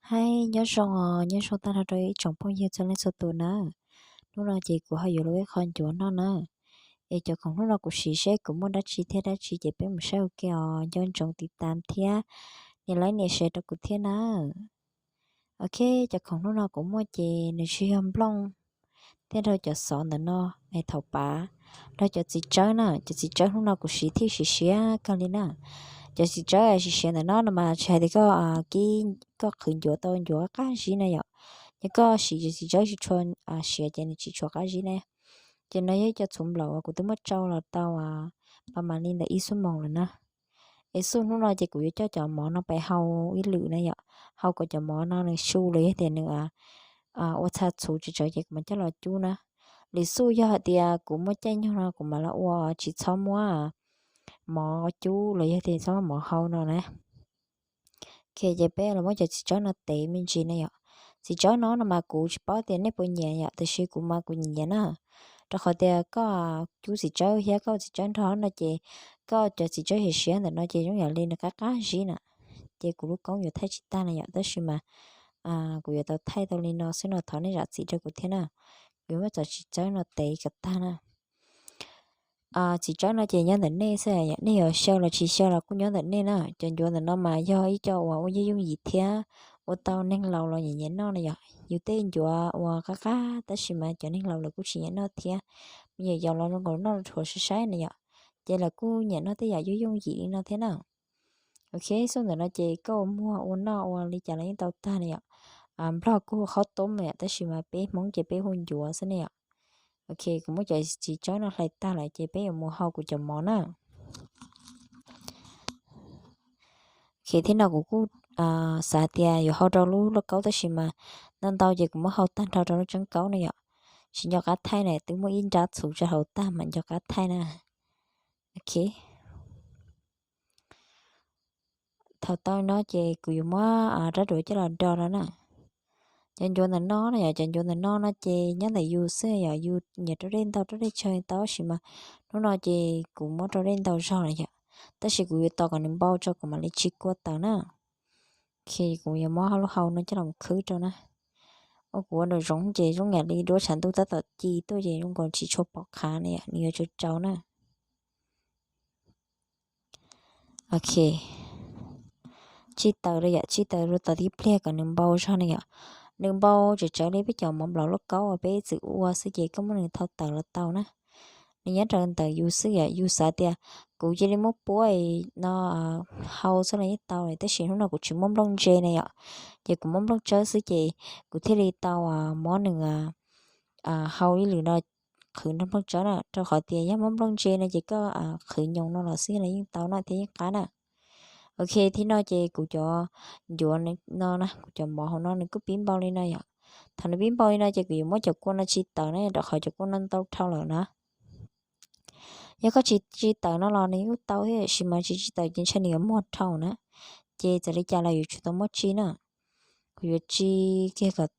Hais nyob zoo os, nyob zoo tag nrho rau ib tsoom phooj ywg txhua leej txhua tus na. Hnub no ces kuv ho yuav los ua ib qho ncuav noj na. Es cov khoom hnub no kuv siv seb kuv muaj dab tsi thiab dab tsi ces peb mus saib ua ke os, nco ntsoov tiv tam thiab nias like nias share rau kuv thiab na. Ok, cov khoom hnub no kuv muaj ces nws tsis yog nplooj thiab nrog cov xov ntawm no es thaum pav nrog cov txiv tsawb na, cov txiv tsawb hnub no kuv siv thiaj siv siav kawg li na. Cov txiv tsawb siv siav ntawm no no mas tsis hais tias koj kib koj qhwv ncuav tau ncuav qab zib na yom. Yog koj siv cov txiv tsawb tsis tshua siav ces nws tsis tshua qab zib na. Ces no yog ib co txhuv nplaum uas kuv twb muab tsau los tau pas mam li ntawm ib xuab moos lawm na. Es xub hnub no ces kuv yuav coj cov mov no pais hau ib lwm na yom, hau kom cov mov no nws su los yog tias nws ua txha txhuv tsawv tsawv ces kuv mam coj los cub na. Lwm xub yog hais tias kuv muaj caij nyoog no kuv mam los ua tsis txhob muab mov cub los yog tias txhob muab mov hau no na. Ok, ces peb los muab cov txiv tsawb no tev me ntsis na yom. Txiv tsawb no no mas kuv tsis paub tias nej puas nyiam yom, tiam sis kuv mas kuv nyiam nyiam na. Rau qhov tias koj cub txiv tsawb thiab koj ua txiv tsawb nrog no ces koj cov txiv tsawb siav siav ntawm no ces zoo yam li nws qab qab zib na. Ces kuv lub koob yuav thaij tsis tag na yom, tab sis mas kuv yuav tau thaij tau li no xwb no, thov nej zam txim rau kuv thiab na. Kuv yuav muab cov txiv tsawb no tev kom tag na. Txiv tsawb no ces nyob ntawm nej xwb, nej yuav xyaw los tsis xyaw los kuj nyob ntawm nej na. Cov ncuav ntawm no mas yog ib co uas ua yooj yooj yim thiab ua tau neeg laus los nyiam nyiam noj na yom. Yus tej ncuav uas qab qab tab sis mas cov neeg laus lawv kuj tsis nyiam noj thiab, me nyuam yaus los zoo nkaus noj los dhuav saib saib na yom. Ces lawv kuj nyiam noj tej yam yooj yooj yim li no thiab na. Ok, xub ntawm no ces koj ua muag ua noj ua li cas los yeej tau tag na yom. Nplog kuj hu khaub toob na yom, tab sis mas peb Hmoob ces peb hu ncuav xwb na yom. Ok, kuv muab cov txiv tsawb no hlais tag lawm ces peb yuav mus hau kuv cov mov na. Ok, thiab no kuv kuj xav tias yuav hau rau lub lauj kaub tab sis mas ntau ntau ces kuv muab hau tag nrho rau lub tseeb kaub na yom. Tsis nco qab thaij na, twb muaj ib nrab txhuv tso hauv tag mas nco qab thaij na. Ok. Thaum tau no ces kuv yuav muab rab duav coj los do no na. Cov ncuav ntawm no na yom, cov ncuav ntawm no no ces nyob ntawm yus xwb yom, yus nyiam rau dej ntau rau dej tsawg tau, tab sis mas hnub no ces kuv muab rau dej ntau zog lawm yom, tab sis kuv yuav tos kom nws npau tso kuv mam li tsis kua tawm na. Ok, kuv yuav muab lub hau no coj los khwb rau na. Ua kuv ua nraum zoov ces zoo yam li duab tshav ntuj tab tom ci tuaj ces zoo nkaus tsis tshua pom qhav na yom, nws yuav tsau tsau na. Ok, tsij taws rau yom, tsij taws rau tom tib pliag kom nws npau zog na yom. Nws npau tsawv tsawv li peb cov mov nplaum lauj kaub uas peb txwm ua xwb ces koj muab nws thau tawm los tau na. Nws nyob rau ntawm yus xwb yom, yus xav tias kuv cia li muab puab no hau xwb los yeej tau lawm, tab sis hnub no kuv tsis muaj nplooj ntse na yom, ces kuv muab nplooj tsawb xwb ces kuv thiaj li tau muab nws hau ib lwm no qhwv nrog nplooj tsawb na, rau qhov tias yog muab nplooj ntse no ces koj qhwv nyoos no los xwb los yeej tau na thiab yeej qab na. Ok, thiab no ces kuv cov ncuav no na, kuv cov mov hauv no nws kuj pib npau li no yom. Thaum nws pib npau li no ces kuv yuav muab cov kua no tsis tawm na, rau qhov cov kua no ntau dhau lawm na. Yog koj tsis tsis tawm no los nws kuj tau thiab, tiam sis mas tsis tsis tawm ces ntshai nws yuav muag dhau na. Ces txawm li cas los yuav tsum tau muab tsis na. Kuv yuav tsis kiag kom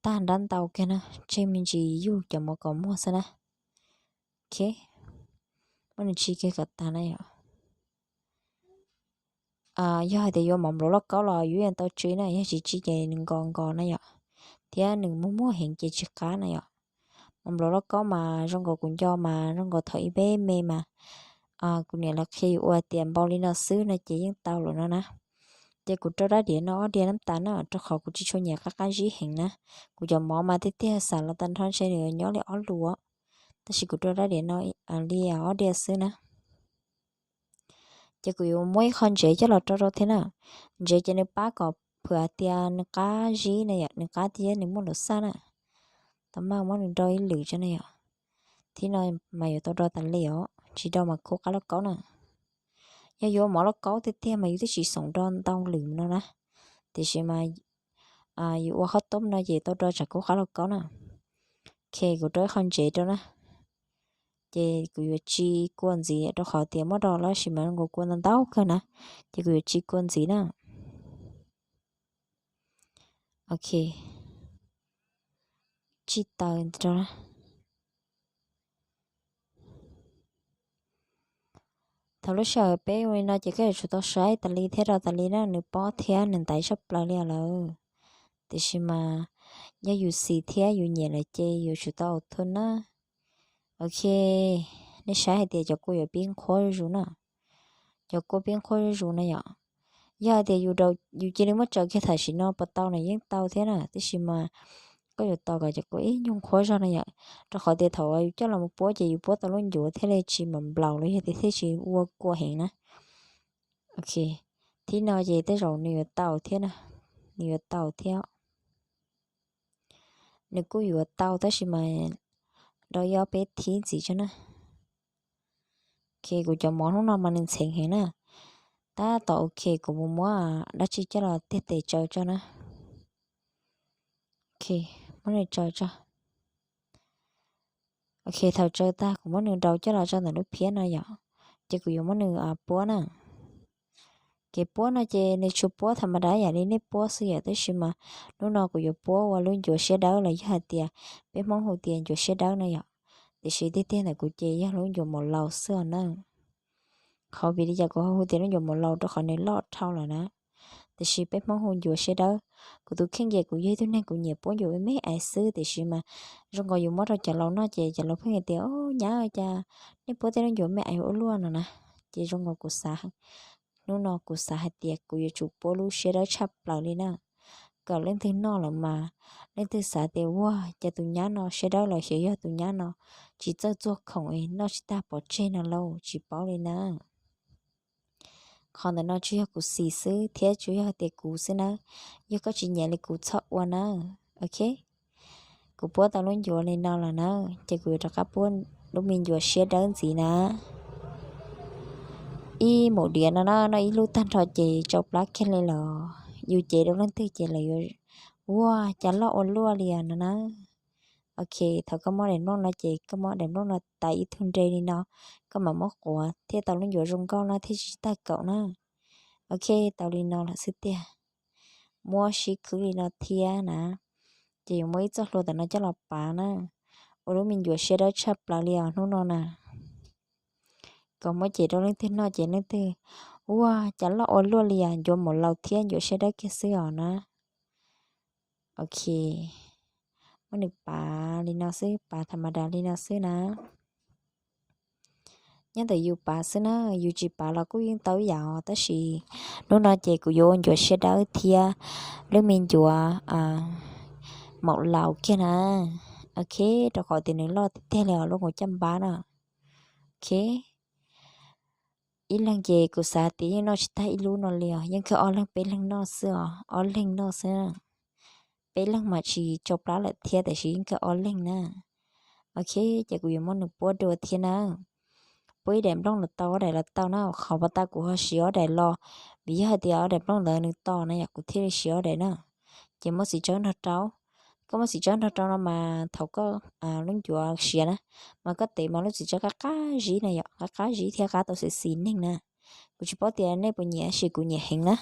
tag nrab ntau kiag na, tseg me ntsis yug cov mov kom muag xwb na. Ok, muab nws tsis kiag kom tag na yom. Yog hais tias yuav mov nplaum lauj kaub los yuav yeej tau tsis na, yog tsis tsis ces nws nkos nkos na yom, thiab nws muag muag heev ces tsis qab na yom. Mov nplaum lauj kaub mas zoo nkaus kuv nco mas zoo nkaus thaum ib peb me mas kuv niam lawv qhia yus ua tias npau li no xwb no ces yeej tau lawm no na. Ces kuv rau rab diav no ob diav nab tas na, rau qhov kuv tsis tshua nyiam qab qab zib heev na. Kuv cov mov mas tiag tiag xav los tag nrho ntshe nws nyob li ob lus, tab sis kuv rau rab diav no li ob diav xwb na. Ces kuv yuav muab ib qho ntsev coj los rau rau thiab na. Ntsev ces nws pab kom phwm hais tias nws qab zib na yom, nws qab thiab nws muaj nraum xaj na. Tau maj muab nws do ib lwm tso na yom. Thiab no mas yuav tau do tas li os, tsis do mas khuv qab lauj kaub na. Yog yuav mov lauj kaub tiag tiag mas yus twb tsis xoom do ntau lwm no na, tiam sis mas yus ua qhob toob no ces tau do tsam khuv qab lauj kaub na. Ok, kuv rau ib qho ntsev rau na. Ces kuv yuav tsis kua ntxiv rau qhov tias muab do los sis mas zoo nkaus kua ntau ntau kawg na, ces kuv yuav tsis kua ntxiv na. Ok, tsij taws rau na. Thaum lub sij hawm peb ua li no ces koj yuav tsum tau saib tas li thiab rau tas li na, nws pob thiab nws ntaiv tshaj plaws li lawm. Tiam sis mas yog yus xis thiab yus nyiam lawm ces yuav tsum tau ua thwj na. Ok, nej saib hais tias cov kua yuav pib nqhuab zuj zus na. Cov kua pib nqhuab zuj zus na yom. Yog hais tias yus cia li muab tsaws kiag tam sim no puas tau na, yeej tau thiab na, tiam sis mas koj yuav tos kom cov kua ib nyuag nqhuab zog na yom, rau qhov tias thaum yus coj los mus puab ces yus puab tau lub ncuav thiaj li tsis mam nplaum los yog tias thiaj tsis ua kua heev na. Ok, thib no ces tej zaum nws yuav tau thiab na, nws yuav tau thiab. Nws kuj yuav tau tab sis mas rau ib ob peb thib ntxiv tso na. Ok, kuv cov mov hnub no mas nws ntxheev heev na. Tab tom ok, kuv mus muab dab tsi coj los tiag tes tsaws tso na. Ok, muab nws tsaws tso. Ok, thaum tsaws tag kuv muab nws rau coj los tso ntawm lub phiab no yom, ces kuv yuav muab nws puab na. Kev puab no ces nws tsuas puab tham ma da yam li nej puab xwb yom, tab sis mas hnub no kuv yuav puab ua lub ncuav siab dawb los yog hais tias peb Hmoob hu tias ncuav siab dawb no yom. Tiam sis tiag tiag ntawm kuv ces yog lub ncuav maum laus xwb os na. Qhov vim li cas kuv ho hu tias lub ncuav maum laus rau qhov nws loj dhau lawm na. Tiam sis peb Hmoob hu ncuav siab dawb. Kuv tus kheej ces kuv yog ib tug neeg kuv nyiam puab ncuav me me ais xwb, tiam sis mas zoo nkaus yus muab rau cov laus noj ces cov laus pheej hais tias, o, nyab, cas nej puab tej lub ncuav me ais ua luaj no na. Ces zoo nkaus kuv xav, hnub no kuv xav hais tias kuv yuav tsum puab lub siab dawb tshaj plaws li na, kom leej twg noj lawm mas leej twg xav tias, ua, cas tus nyab no siab dawb los xyov yog tus nyab no tsis txawj txuag khoom es noj tsis tag pov tseg no lauj, tsis paub li na. Qhov ntawm no tsuas yog kuv xis xwb thiab tsuas yog tias kuv xwb na, yog koj tsis nyiam li kuv txhob ua na. Ok, kuv puab tau lub ncuav li no lawm na, ces kuv yuav rov qab puab lub me ncuav siab dawb ntxiv na. Ib maum diav no na, noj ib lub tag nrho ces tsau plab kiag li los yus cev rau leej twg ces lawv yuav, ua, cas loj ua luaj li no na. Ok, thaum koj muab daim nplooj no ces koj muab daim nplooj no tais ib tug nre li no, koj mam muab quav thiaj tau lub ncuav zoo nkauj no thiaj tsis tag kaum na. Ok, tau li no lawm xwb tiag. Muab sib khwb li no thiab na, ces yuav muab ib txoj hlua ntawm no coj los pav na, ua lub me ncuav siab dawb tshaj plaws li os hnub no na. Kom muab cev rau leej twg noj ces leej twg, ua, cas loj ua luaj li os, ncuav maum laus thiab ncuav siab dawb kiag xwb os na. Ok, muab nws pav li no xwb, pav tham ma da li no xwb na. Nyob ntawm yus pav xwb na, yus tsis pav los kuj yeej tau ib yam os, tab sis hnub no ces kuv yuav ua ncuav siab dawb thiab lub me ncuav maum laus kiag na. Ok, rau qhov tias nws loj tiag tiag li os lub ncuav caj npab na. Ok, ib leeg ces kuv xav tias yeej noj tsis tag ib lub no li os, yeej kawg ob leeg peb leeg noj xwb os, ob leeg noj xwb. Peb leeg mas tsis tsau plab lawm thiab, tiam sis yeej kawg ob leeg na. Ok, ces kuv yuav muab nws puab dua thiab na. Puab ib daim nplooj los tau, ob daim los tau na, qhov pas tas kuv ho siv ob daim los, vim yog hais tias ob daim nplooj ntawd nws to na yom, kuv thiaj li siv ob daim na. Ces muab txiv tsawb nrog rau, koj muab txiv tsawb nrog rau no mas thaum koj lub ncuav siav na, mas koj tev mas lub txiv tsawb qab qab zib na yom, qab qab zib thiab qab tau xis xis neeg na. Kuv tsis paub tias nej puas nyiam, tab sis kuv nyiam heev na.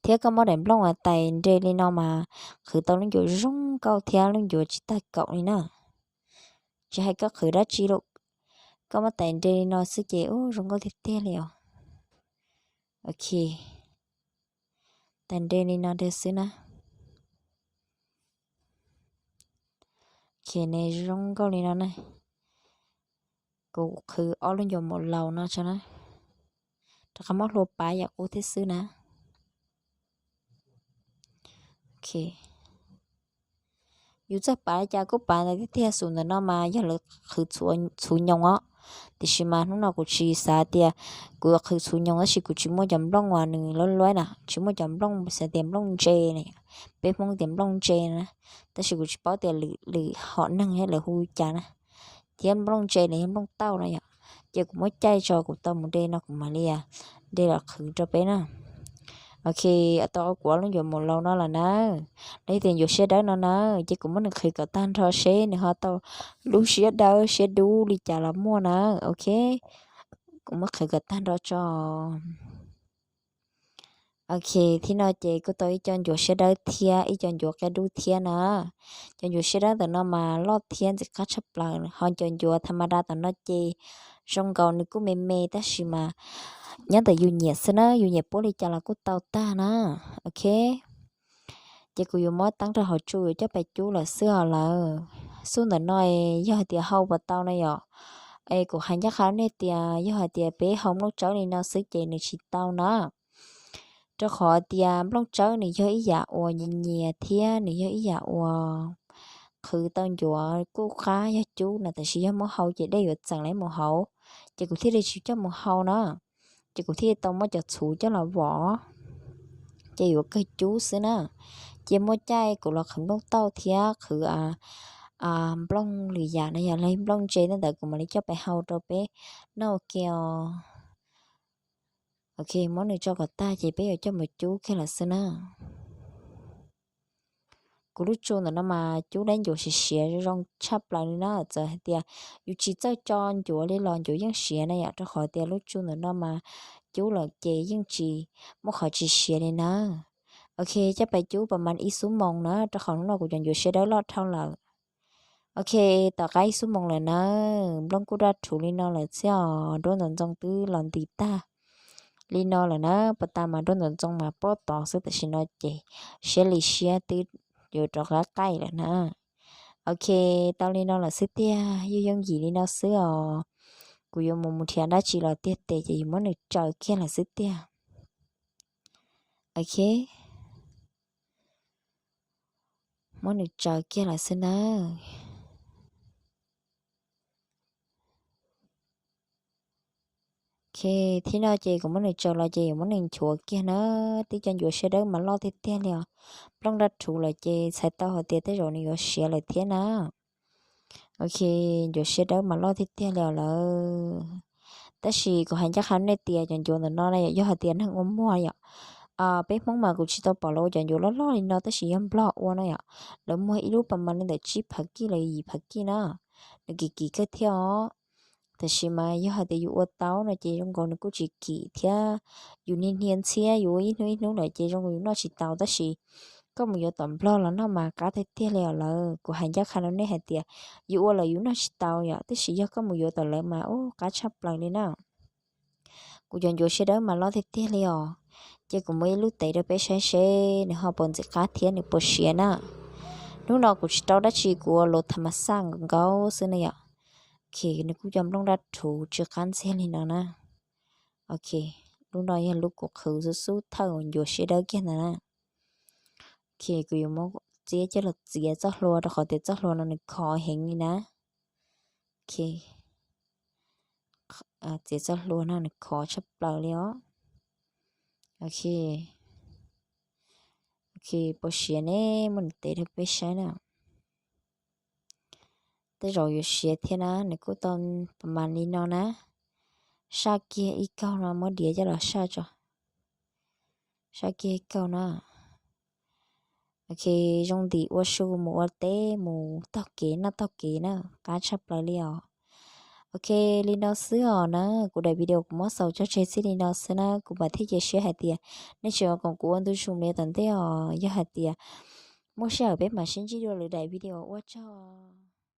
Thiab koj muab daim nplooj uas tais nre li no mas qhwv tau lub ncuav zoo nkauj thiab lub ncuav tsis tag kaum li na. Tsis hais koj qhwv dab tsi los, koj muab tais nre li no xwb ces ub zoo nkauj tiag tiag li os. Ok, tais nre li no xwb na. Ok, nws zoo nkauj li no na. Kuv qhwv ob lub ncuav maum laus no tso na, rov qab muab hlua pav yam qub thiab xwb na. Ok, yus txawj pav li cas kuj pav ntawd tiag tiag, xus ntawm no mas yog lawv qhwv txhuv nyoos os. Tiam sis mas hnub no kuv tsis xav tias kuv yuav qhwv txhuv nyoos, tab sis kuv tsis muaj cov nplooj uas nws luab luab na, tsis muaj cov nplooj xav tias nplooj ntse na, peb Hmoob tias nplooj ntse na, tab sis kuv tsis paub tias lwm hom neeg lawv hu cas na, thiab nplooj ntse los yog nplooj tauj no yom. Ces kuv muab caij tso kuv tau mus de no kuv mam li nre los qhwv rau peb na. Ok, tau kuv ob lub ncuav maum laus no lawm na, los yog tias ncuav siab dawb no na, ces kuv muab nws qhwv kom tag nrho seb nws ho tau lub siab dawb siab dub li cas los muaj na. Ok, kuv muab qhwv kom tag nrho tso. Ok, thiab no ces kuj tau ib co ncuav siab dawb thiab ib co ncuav qia dub thiab na. Cov ncuav siab dawb ntawm no mas loj thiab ntxim qab tshaj plaws, ho cov ncuav tha ma da tom no ces zoo nkaus nws kuj me me tab sis mas nyob ntawm yus nyiam xwb na, yus nyiam puab li cas los kuj tau tag na. Ok, ces kuv yuav muab teeb rau hauv tsu yuav coj pais cub lawm xwb os lawm. Xub ntawm no yog hais tias hau puas tau na yom? Es kuv hais ncaj qha nej tias yog hais tias peb hau nplooj tsawb li no xwb ces nws tsis tau na. Rau qhov tias nplooj tsawb nws yog ib yam uas nyias nyias thiab nws yog ib yam uas qhwv tau ncuav kuj qab yog cub no, tab sis yog muab hau ces dej yuav txeem lawm mus hauv, ces kuv thiaj li tsis coj mus hau na. Ces kuv thiaj li tau muab cov txhuv coj los vom, ces yuav kawg cub xwb na. Ces muaj caij kuv los qhwv nplooj tauj thiab qhwv nplooj lwm yam no yog li nplooj ntse ntawd kuv mam li coj pais hau rau peb noj ua ke os. Ok, muab nws tso kom tag ces peb yuav coj mus cub kiag lawm xwb na. Kuv lub tsu ntawm no mas cub dab ncuav siav siav zoo tshaj plaws li na, txawm hais tias yus tsis txawj tso ncuav li los ncuav yeej siav na yom, rau qhov tias lub tsu ntawm no mas cub lawm ces yeej tsis muaj qhov tsis siav li na. Ok, coj pais cub pas mas ib xuab moos na, rau qhov hnub no kuv cov ncuav siav dawb loj dhau lawm. Ok, tom qab ib xuab moos lawm na, nplooj kuj daj rhuv li no lawm xwb os, nruab ntxoov ntxoo twb los nti tag li no lawm na, pas tas mas nruab ntxoov ntxoo mas pob tod xwb, tam sim no ces siab li siab twb yuav rov qab qaij lawm na. Ok, tau li no lawm xwb tiag, yooj yooj yim li no xwb os. Kuv yuav mus mus nrhiav dab tsi los tiag tes ces yuav muab nws tsaws kiag lawm xwb tiag. Ok, muab nws tsaws kiag lawm xwb na. Ok, thiab no ces kuv muab nws tsaws los ces yuav muab nws nchuav kiag na. Twb cov ncuav siab dawb mas loj tiag tiag li os. Nplooj daj rhuv lawm ces txhais tau hais tias tej zaum nws yuav siav lawm thiab na. Ok, ncuav siab dawb mas loj tiag tiag li os lawm. Tab sis kuv hais ncaj qha nej tias cov ncuav ntawm no na yom, yog hais tias neeg ua muag yom, peb Hmoob mas kuv tsis tau pom lawv ua cov ncuav loj loj li no, tab sis yog Nplog ua no yom, lawv muag ib lub pas mas li ntawm tsib phav kij los yim phav kij na, nws kim kim kawg thiab os. Tab sis mas yog hais tias yus ua tau no ces zoo nkaus nws kuj tsis kim thiab, yus niag hnia ntxhiab yus ua ib hnub ib hnub lawm ces zoo nkaus yus noj tsis tau, tab sis koj mus yuav tom Nplog los noj mas qab tiag tiag li os lawm. Kuv hais ncaj qha rau nej hais tias yus ua lawm yus noj tsis tau yom, tab sis yog koj mus yuav tom lawv mas ub qab tshaj plaws li na. Kuv cov ncuav siab dawb mas loj tiag tiag li os. Ces kuv muab ib lub tev rau peb saib seb nws ho puas ntxim qab thiab nws puas siav na. Hnub no kuv tsis rau dab tsi, kuv ua luag tham mas xaj nkaus nkaus xwb na yom. Ok, nws kuj cov nplooj daj rhuv tsw qab ntxiag li no na. Ok, lub no yog lub kuv qhwv xub xub thawj uas ncuav siab dawb kiag ntawd na. Ok, kuv yuav muab txiab coj los txiav txoj hlua rau qhov tias txoj hlua no nws khov heev li na. Ok, txiav txoj hlua no nws khov tshaj plaws li os. Ok, ok, puas siav ne, muab nws tev rau peb saib na. Tej zaum yuav siav thiab na, nws kuj tau pas mas li no na. Saj kiag ib kaug no, muab diav coj los saj tso. Saj kiag ib kaug na. Ok, zoo ntim ua su mus ua teb mus taug kev noj taug kev na, qab tshaj plaws li os. Ok, li no xwb os na, kuv daim video kuv muab xaus tso tseg txij li no xwb na, kuv mam thiaj cia siab hais tias nej tseem yuav koom kuv ua ntu zus li tom ntej os. Yog hais tias muaj sij hawm peb mam sib ntsib dua lwm daim video, ua tsaug.